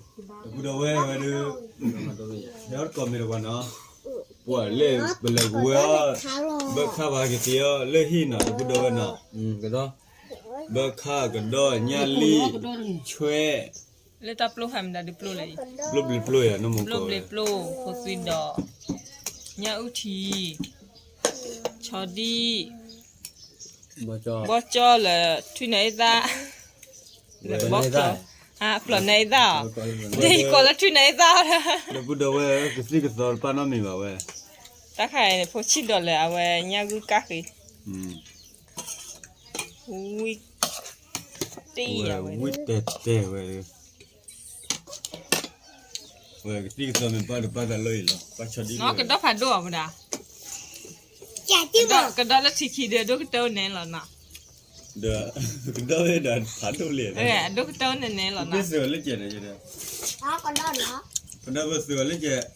တပူဒီးဝဲဝဲဒုး, ဟဲအီၣ်တကိးမ့ၢ်တပှၤနီၤ, ပှၤလၢပလဲၤကဝဲအီၤ, ဘၢခါပှၤကသ့အီၤလၢဟံၣ်နီၤ, တပူဒီးဝဲနီၤ, ဘၢခါကဒီးညၣ်လံၣ်, ဆွဲ လၢတၢ်ပျိၢ်ဖးမတၤဒုးပျိၢ်လဲၣ်အံၤ, ပျိၢ်ဘျ့ပျိၢ်ယၤ, ပျိၢ်ဘျ့ပျိၢ်, ဖိသွံဒီး, ညၣ်အုၣ်ထံ, ဆီဒံၣ်, ဘီကၠီလၢထွံၣ်နၤအ့ၣ်သၣ်, လၢဘီကၠီ, ပျီၢ်နၤအ့ၣ်သၣ်အီၤ, ဒ်ကိးလၢထွံၣ်နၤအ့ၣ်သၣ်အီၤ, ဒီပုၢ်ဒီဝဲၢ်ကသံၣ်ကသီတပာ်နီတမံၤဘၣ်ဝဲ, တၢ်ခါအံၤန့ၣ် ဖိဆံးဒီးလၢအဝဲညၣ်ဂုၢ်ကၣ်ဃ့ ဝံၣ်တဲာ်တဲာ်ဝဲ, ဝဲကသံၣ်ကသီမ့ၢ်ပာ်တပာ်သးလၢအံၤလီၤ, ပာ်ဆီဒံၣ်လီၤ, ကဒီဖးဒိၣ်အီၤမဒၣ်, ကဒီလၢထံခံဒီး အဒိၣ်ကတၢၢ်န့ၣ်လီၤနီၤ, ဒီးကဒီဝဲဒီးဖးဒိၣ်လံ, အဒိၣ်ကတၢၢ်န့ၣ်န့ၣ်လီၤနီၤ, သုးလၢကဲန့ၣ်, ကဒီသုးလၢကဲ,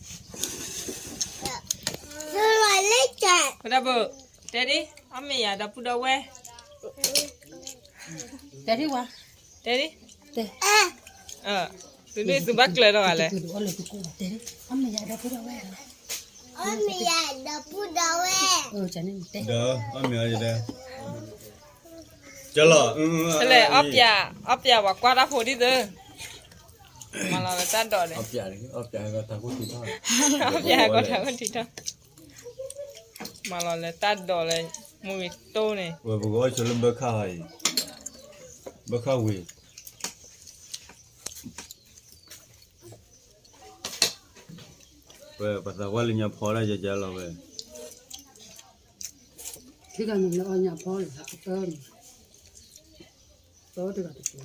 သုးလၢကဲ, ကဒီဘု, တဲဒ်, အီၣ်မ့ၢ်ယၤဒီပုၢ်ဒီဝဲၢ် တဲဒ်ဝဲ, တဲဒ်, တဲ, သုးဒုသုဘၣ်ကျၢၤထီၣ်ဂၤလဲၣ်, အီၣ်မ့ၢ်ယၤဒီပုၢ်ဒီဝဲၢ်, အီၣ်မ့ၢ်ယၤဒီပုၢ်ဒီဝဲၢ်, ကလီၤ, ဖဲလဲၣ်, အီၣ်ပျးဝဲကွၢ်တၢ်ဖိဒ်သိး, မၤလီၤလၢတၢ်ဒိးန့ၣ်, အီၣ်ပျးကီတၢ်ဖိထံထီၣ်, မၤလီၤလၢတၢ်ဒိးလၢ မူဂ့ၤတိၢ်န့ၣ်, ဝဲပကအီၣ်ဆိလၢဘၢခၣ်အံၤ, ဘၢခၣ်ဝံၤ ဝဲပသးဝါလၢညါဖီဒၣ်ယကလီၤဝဲ, ထံၣ်ကန့ၣ်လၢအီၣ်ညါဖီလၢကတၢၢ်န့ၣ်, တၢ်တဂၤတပူၤ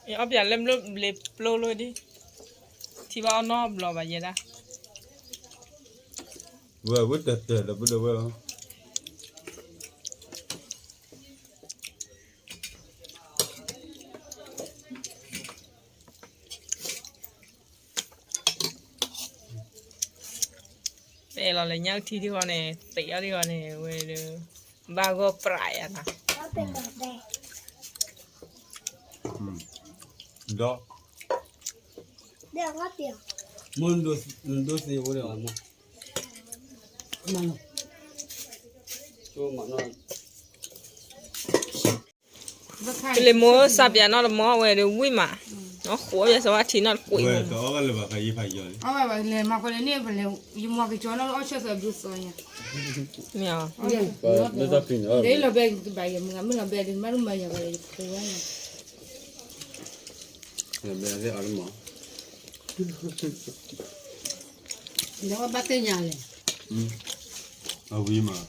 အီၣ်ပျးလၢဘျ့ပျိလိဒံး, ထံဘၣ်အီၣ်နီတဘျီဘၣ်ယဲဒၣ်, ဝဲဝဲတၢ်တၢ်ဒီပုၢ်ဒီဝဲၢ်, ပအဲၣ်လီၤလၢညၣ်အုၣ်ထံထံဃီန့ၣ် သ့ၣ်အီၤထံဃီန့ၣ် ဝဲဒီး ဘၣ်ဂီၢ်ပြးယၤနီၤ, ဒီး မ့ၢ်ဒိးသ့ဝဲဒီး ပလ့ၤမိၢ်စးပၠးနီၢ်တမီၢ်ဝဲဒီးဝံၣ်မး, နဃိးယဲၢ်စဝါထံနီၢ်တကွံး, မ့ၢ်အီၤ, ဒီးဘၣ်သ့ၣ်ညါလဲၣ်, အဝံၤမး,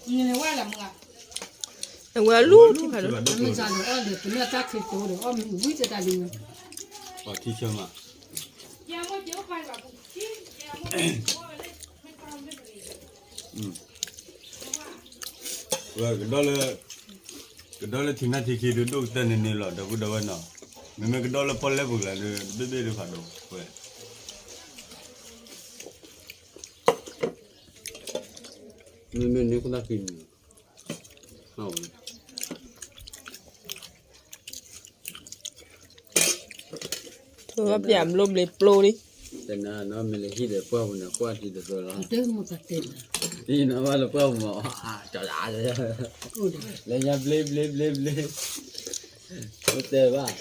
အဝဲအလူထံဖးဒိၣ်, မ့ၢ်တၢ်ခံတိဒီး အီၣ်မ့ၢ်ဝံၣ်တတၢ်လံ, ပှၤထံဆၢမး, ဝဲကဒီလၢ, ကဒီလၢထံနၢ်ထံခံဒုးဒိၣ်ကတၢၢ်န့ၣ်န့ၣ်လီၤ ဒီပုၢ်ဒီဝဲၢ်နီၤ, မ့မ့ၢ်ကဒီလၢပီၣ်လဲၣ်ပူၤကျါဒီး တဘ့ၣ်ဘ့ၣ်ဒုးဖးဒိၣ်ဝဲ, မ့မ့ၢ်န့ၣ်ခိၣ်သၣ်ခံန့ၣ်, ဝဲ ထိးပျးဘျိဘျ့ပျိလံ, တနၤနီၢ်မ့ၢ်လၢဟံၣ်ဒီးပှၢ်ပူၤန့ၣ် ကွၢ်ထံတသိးလီၤ, ဟံၣ်နီၢ်ဘၣ်လၢပှၢ်ပူၤမး, လၢညါဘျ့ဘျ့ဘျ့ဘျ့, အိၣ်တဲဘၣ်,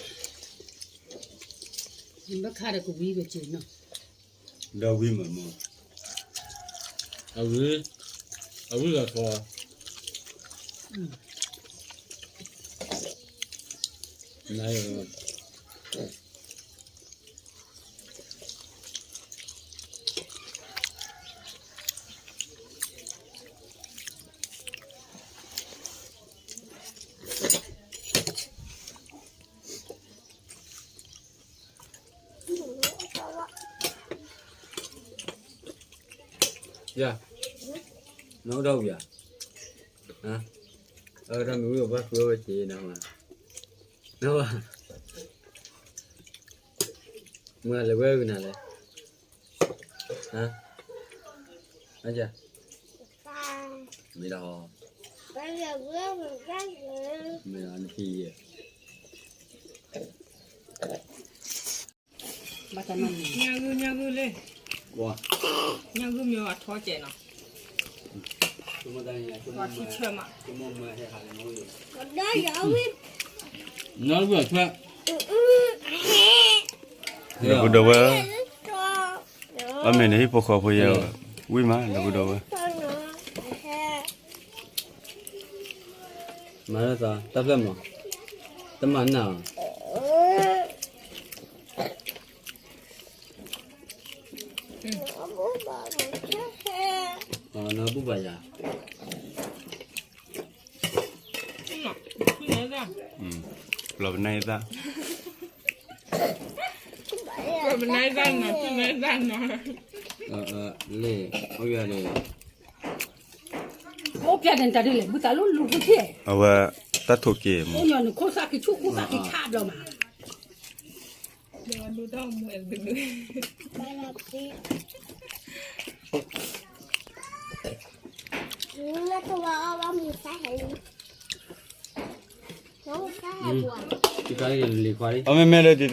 ဘၣ်ခါဒီးကဝံၤကစ့ၢ်နီၤ, ဒီးဝံၤမးမး, အဝံၤ, အဝံၤလီၤဆီ, န ယၤ, နအိၣ်ဒီးဝံၤဧါ, အတၢ်မ့ၢ်ဝံၤအဘၣ်ဃုအီၣ်ဝဲက့ၤနၤမး, နဘၣ်, မုၢ်ဂၤလဲၤဝဲဂ့ၤနၤလဲၣ်, ဟါ, မ့ၢ်ဒၣ်ဟီ, မ့ၢ်ဒၣ်နဖံယဲ, ညၣ်ဂုၢ် ညၣ်ဂုၢ်လံ, ညၣ်ဂုၢ်မ့ၢ်အထီကဲးနီၤ, ပှၤထံဆၢမး, နီၢ်ဂုၢ်အထွဲ, ဒီပုၢ်ဒီဝဲၢ်, အီၣ်မ့ၤန့ၣ် ဟံၣ်ဖိဃီဖိယဲ, ဝံၣ်မး ဒီပုၢ်ဒီဝဲၢ်, မၤလၢသး တၢ်ဖျၢၣ်မး, တမၤနၢ်ဘၣ် နဘူၣ်ဘၣ်ယၤ, လီၤပနၢ်အသၣ်, လီၤပနၢ်အသၣ်နီၤ, လီၤပနၢ်အသၣ်နီၤ, လ့ၣ်, အိၣ်ယၤန့ၣ် အိၣ်ဖျဲၣ်န့ၣ်တၢ်ဒ်လဲၣ် ဘုသးလူလူက့ၤ, အဝဲ တၢ်ထိးက့ၤမး, အိၣ်ညီနုၢ်ခိၣ်သၣ်က့ၤဆူၣ်ခိၣ်သၣ်က့ၤဆါဘျီမး, အီၣ်မ့ၤမ့ၢ်လၢဒ်တဲ,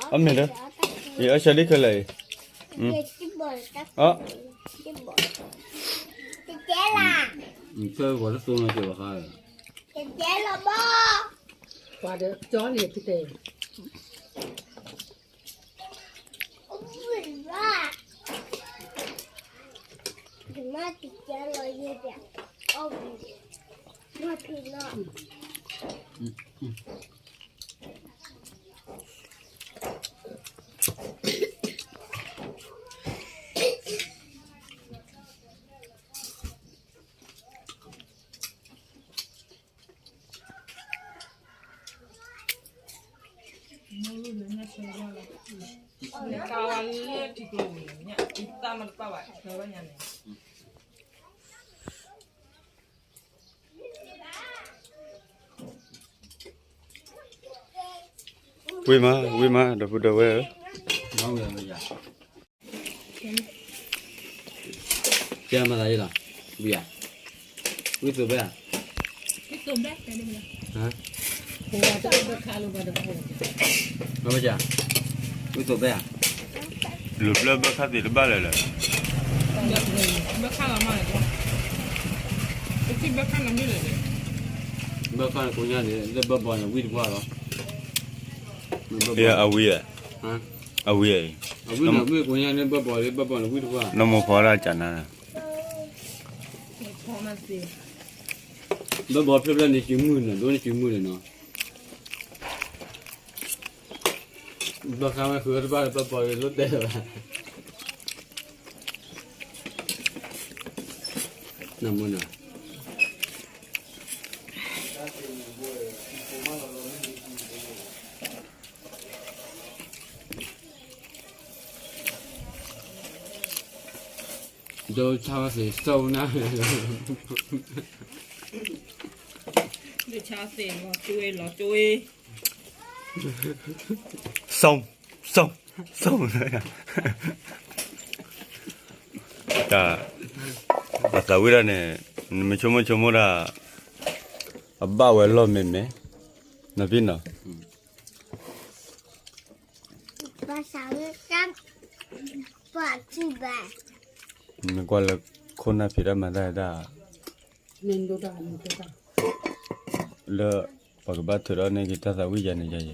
အီၣ်မ့ၤလၢ, ယအီၣ်ဆၢလံခဲလၢာ်အံၤ, အီၣ်, ပှၤဒီးကၠီန့ၣ်ဖဲတဲ, ဝံၣ်မး ဝံၣ်မး ဒီပုၢ်ဒီဝဲၢ်ဧၢ, ကဲမၤသးယလီၤ, ဝံၣ်ဧါ, ဝံၣ်သိးဘၣ်ဧါ, ဝံၣ်သိးဘၣ်ဧါ, လူၤဘျၢဘၢခၣ်သ့ၣ်တဘၣ်လၢာ်လၢာ်, ဘၢခၣ်န့ၣ်ကိးညါန့ၣ် လၢဘၢဘီန့ၣ်ဝံၣ်တပှၢ်လီၤ, အဝံၣ်, အဝံၣ်အံၤ, အဝံၣ်န့ၣ်ကိးညါန့ၣ် ဘၢဘီလၢဘၢဘီန့ၣ်ဝံၣ်တပှၢ်, နီၢ်မိၢ်ဖီဒၣ်ကနၤ, ဘၢဘီဖျၢၣ်ဖျၢၣ်န့ၣ်စုမုၢ်န့ၣ် ဒိၣ်န့ၣ်စုမုၢ်န့ၣ်နီၤ, ဘၢခၣ်ဝဲဃုတဘၣ်လၢဘၢဘီလၢလိၣ်တဲလၢၤဘၣ်, နမုၢ်နီၤ ဒိဆါဝဲသ့ၣ်စိနၤ, ဒိဆါသ့ၣ်လီၤကၠိလီၤကၠိ, စိ, စိ, စိ, တၢ်, ပသးဝံၣ်ဒၣ်န့ၣ် နမ့ၢ်ဆိကမိၣ်ဆိကမိၣ်ဒၣ် အဘၣ်ဝဲလီၢ်မဲာ်မဲာ်, နဖံနီၤ, နကွၢ်လၢခိၣ်နၢ်ဖံးတၢ်မၤတၢ်ဒၣ်, လၢပှၤကဘၣ်ထုးထီၣ်န့ၢ်က့ၤတၢ်သးဝံၣ်ယၤန့ၣ်ယၤယဲ,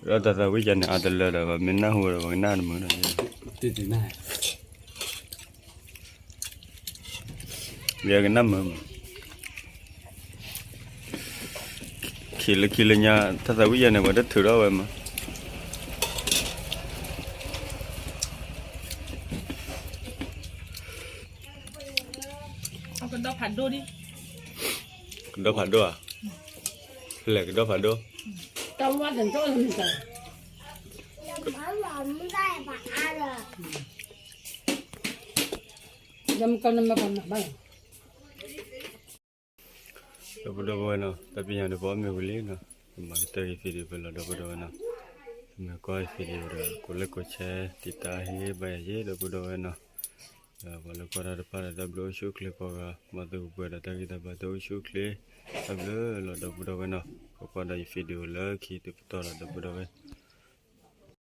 ဒီးတၢ်သးဝံၣ်ယၤန့ၣ် အတလၢဒီး ပမ့ၢ်နၢ်ဟူဒီး ပကနၣ်တမုာ်ဒီး, ယကနၣ်မုာ်မး, ခံလၢခံလၢညါ တၢ်သးဝံၣ်ယၤန့ၣ် ပှၤတထုးထီၣ်ဝဲမး. ကဒီဖးဒိၣ်ဧါ, လဲၣ်ကဒီဖးဒိၣ်, ဒီပုၢ်ဒီဝဲၢ်နီၤ, တၢ်ပညိၣ်န့ၣ် ပအီၣ်မ့ၤဝံၤလံနီၤ, မၤကတၢၢ် video ဖဲလီၤ ဒီပုၢ်ဒီဝဲၢ်နီၤ, မ့ၢ်ကွၢ် video ဒီး ကိးlike ကိးshare တံၤတၢ်ဟ့ၣ်ဂံၢ်ဘါယၤယဲ ဒီပုၢ်ဒီဝဲၢ်နီၤ, ပှၤလၢကွၢ်တၢ်တဖၣ်ဒီး တၢ်ဘျုးအိၣ်ဆူၣ်အိၣ်ချ့ကိးဂၤ, မ်သုကပှဲၤဒီးတၢ်ဂံၢ်တၢ်ဘါ တၢ်အိၣ်ဆူၣ်အိၣ်ချ့, တၢ်ဘျုးလီၤ ဒီပုၢ်ဒီဝဲၢ်နီၤ. ပကွၢ်ဒီးယ video လၢခံတပတီၢ်လီၤ ဒီပုၢ်ဒီဝဲၢ်.